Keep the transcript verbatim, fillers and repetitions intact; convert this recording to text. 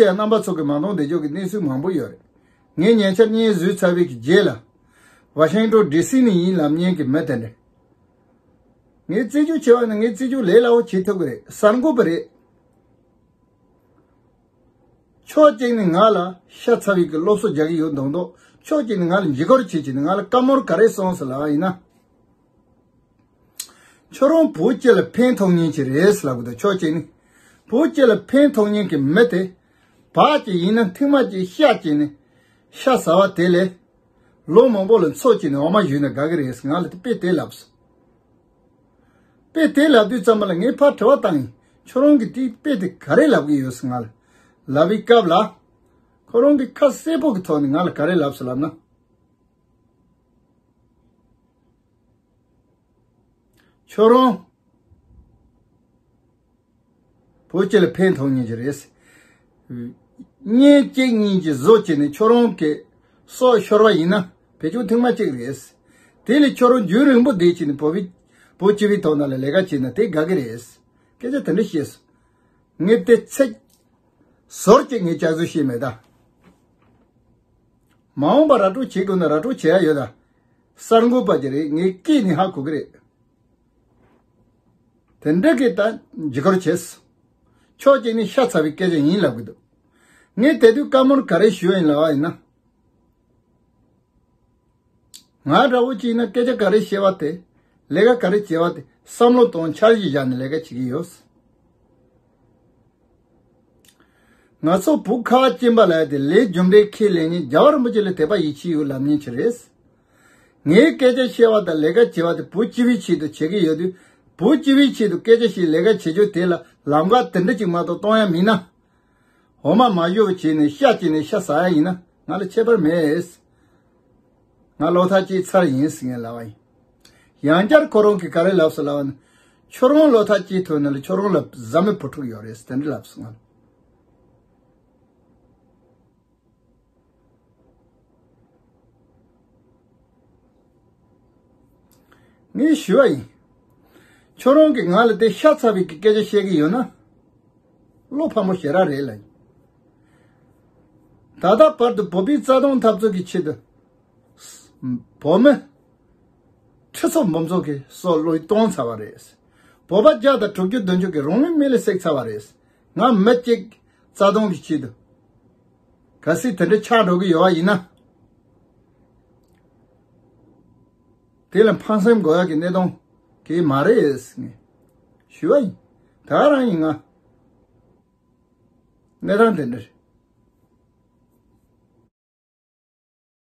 ཡང་རྣམ་པ་ཚོ་གིས་མ་མཐོང་བསྡད་ཆོག་གི་གནས་ཚུལ་མང་པོ་ཡོད་རེད། ངས་ཉེ་ཆར་བརྙན་བཟོས་ཚར་བའི་གི་རྗེས་ལ། ཝ་ཤིང་ཏོན་ཌི་སི་ནས་ཡིན་ལབ་མཁན་གྱི་མི་དེ་འདྲ། ངས་རྩེད་འཇོ་བྱས་པ་ནི་ངས་རྩེད་འཇོ་ལས་སླ་བོ་བྱེད་ཐུབ་ཀྱི་རེད། གསར་འགོད་པ་རེད། ཕྱོགས་གཅིག་ནས་ང་ལ་ཤ་ཚ་བའི་གི་སློབ་གསོ་རྒྱག་གི་ཡོད་མདོག་མདོག་ཕྱོགས་གཅིག་ནས་ང་ལ་འཇིགས་སྐུལ་བྱེད་བྱེད་ནས་ང་ལ་བཀའ་མོལ་ག་རེ་གསུངས་སོང་ལབ་པ་ཡིན་ན། ཁྱོད་རང་བོད་སྤྱི་ལ་ཕན་ཐོགས་མཁན་ཅིག་རེད་ལབ་གི་འདུག་ཕྱོགས་གཅིག་ནས། བོད་སྤྱི་ལ་ཕན་ཐོགས་མཁན་གྱི་མི་དེ། བག་ཅིག་ཡིན་ན་ཐེངས་མ་གཅིག་ཤ་བཅད་ནས། ཤ་ཟ་བ་དེ་ལས། ལོ་མང་པོ་ལ་འཚོ་བྱས་ནས་འོ་མ་བཞོས་ན་དགའ་གི་རེད། ང་ལ་དེ་དཔེ་དེ་ལབ་སོང་། དཔེ་དེ་ལབ་དུས་ཙམ་པ་ལ་ངས་ཕར་དྲི་བ་བཏང་ཡིན། ཁྱོད་རང་གིས་དེའི་དཔེ་དེ་ག་རེ་ལབ་གི་ཡོད་ཟེར་ང་ལ། ལབ་པའི་སྐབས་ལ། ཁོ་རང་གིས་ཁ་གསལ་པོ་གི་ཐོག་ནས་ང་ལ་ག་རེ་ལབ་སོང་ལབ་ན། ཁྱོད་རང་། བོད་སྤྱི་ལ་ཕན་ཐོགས་མཁན་ཅིག་རེད། བརྙན་གཅིག་གཉིས་ཀྱི་བཟོ་བྱས་ནས་ཁྱོད་རང་གི་སྲོག་ཤོར་བ་ཡིན་ན་བེད་སྤྱོད་ཐེངས་མ་གཅིག་རེད། དེ་ལས་ཁྱོད་རང་རྒྱུན་རིང་པོ་བསྡད་བྱས་ནས་བོད་པའི་བོད་སྤྱི་པའི་ཐོག་ནང་ལ་ལས་ཀ་བྱས་ན་དེ་དགའ་གི་རེད། སྐད་ཆ་དེ་འདྲ་བཤད་སོང་། ངས་དེ་ཚིག་ཟུར་གཅིག་ངས་བསྐྱར་བཟོ་བྱས་མེད་ད། མ་འོངས་པ་ར་སྤྲོད་བྱེད་དགོས་ན་ར་སྤྲོད་བྱེད་ཡ་ཡོད་ད། གསར་འགོད་པ་ཅིག་རེད། ངས་སྐད་ནས་ཧ་གོ་གི་རེད། དེ་འདྲ་གི་ད་འཇིགས་སྐུལ་བྱས། ཕྱོགས་གཅིག་ནས་ཤ་ཚ་བའི་སྐད་ཆ་ཡིན་ལབ་གི་འདུག་ངས་དེ་དུས་བཀའ་མོལ་ག་རེ་ཞུས་ཡིན་ལབ་པ་ཡིན་ན། ང་འདྲ་བོ་ཅིག་ཡིན་ན་སྐད་ཆ་ག་རེ་བཤད་པ་དེ། ལས་ཀ་ག་རེ་བྱེད་པ་དེ་བསམ་བློ་གཏོང་འཆར་གཞི་བཞག་ནས་ལས་ཀ་བྱེད་ཀྱི་ཡོད། ང་ཚོ་བོད་ཁ་བ་ཅན་པ་ལབ་ཡ་དེ་ལས་རྒྱུ་འབྲས་ཁས་ལེན་མཁན་རྒྱལ་བ་རིན་པོ་ཆེ་ལ་དད་པ་ཡིད་ཆེས་ཡོད་ལབ་མཁན་ཅིག་རེད། ངས་སྐད་ཆ་བཤད་པ་དང་ལས་ཀ་བྱེད་པ་དེ་བོད་སྤྱི་པའི་ཆེད་དུ་བྱེད་ཀྱི་ཡོད་དུས། བོད་སྤྱི་པའི་ཆེད་དུ་སྐད་ཆ་བཤད་ལས་ཀ་བྱེད་རྒྱུ་དེ་ལ་ལམ་ཁ་དེ་འདྲ་ཅིག་མ་གཏོགས་གཏོང་ཡ་མིན་ན། འོ་མ་མ་བཞོ་བྱས་ནས་ཤ་བཅད་ནས་ཤ་ཟ་ཡ་ཡིན་ན་ང་ལ་ཁྱད་པར་མེད། ང་བློ་ཐག་བཅད་ཚར་ཡིན་ཟེར་ངས་ལབ་པ་ཡིན། ཡང་བསྐྱར་ཁོ་རང་གིས་ག་རེ་ལབ་སོང་ལབ་པ་ན། ཁྱོད་རང་བློ་ཐག་བཅད་ཐུབ་ན་ལ་ཁྱོད་རང་ལ་བཟའ་མི་བུ་ཕྲུག་ཡོད་རེད་ཟེར་དེ་འདྲ་ལབ་སོང་ང་ལ། ངས་ཞུས་པ་ཡིན། ཁྱོད་རང་གིས་ང་ལ་དེ་ཤ་ཚ་བའི་གི་སྐད་ཆ་བཤད་ཀྱི་ཡོད་ན། བློ་ཕམ་པོ་ཞེ་དྲག་རེད་ལབ་ཡིན། ད་ལྟ་བར་དུ་བོད་པའི་རྩ་དོན་འཐབ་རྩོད་ཀྱི་ཆེད་དུ། བོད་མི་ཁྲི་ཚོ་འབུམ་ཚོ་གི་སྲོག་བློས་གཏོང་ཚར་བ་རེད། བོད་པ་བརྒྱ་དང་དྲུག་ཅུ་བདུན་ཅུ་གི་རང་ལུས་མེ་ལ་བསྲེགས་ཚར་བ་རེད། ང་མི་གཅིག་རྩ་དོན་གྱི་ཆེད་དུ་གལ་སྲིད་དེ་འདྲ་ཆགས་འགྲོ་གི་ཡོད་པ་ཡིན་ན། དེ་ལ་ཕངས་སེམས་དགོས་ཡག་གི་གནད་དོན་གང་ཡང་མ་རེད་ཟེར་ནས་ཞུས་པ་ཡིན། ད་ག་རང་ཡིན་ང་། གནས་སྟངས་དེ་འདྲ་རེད།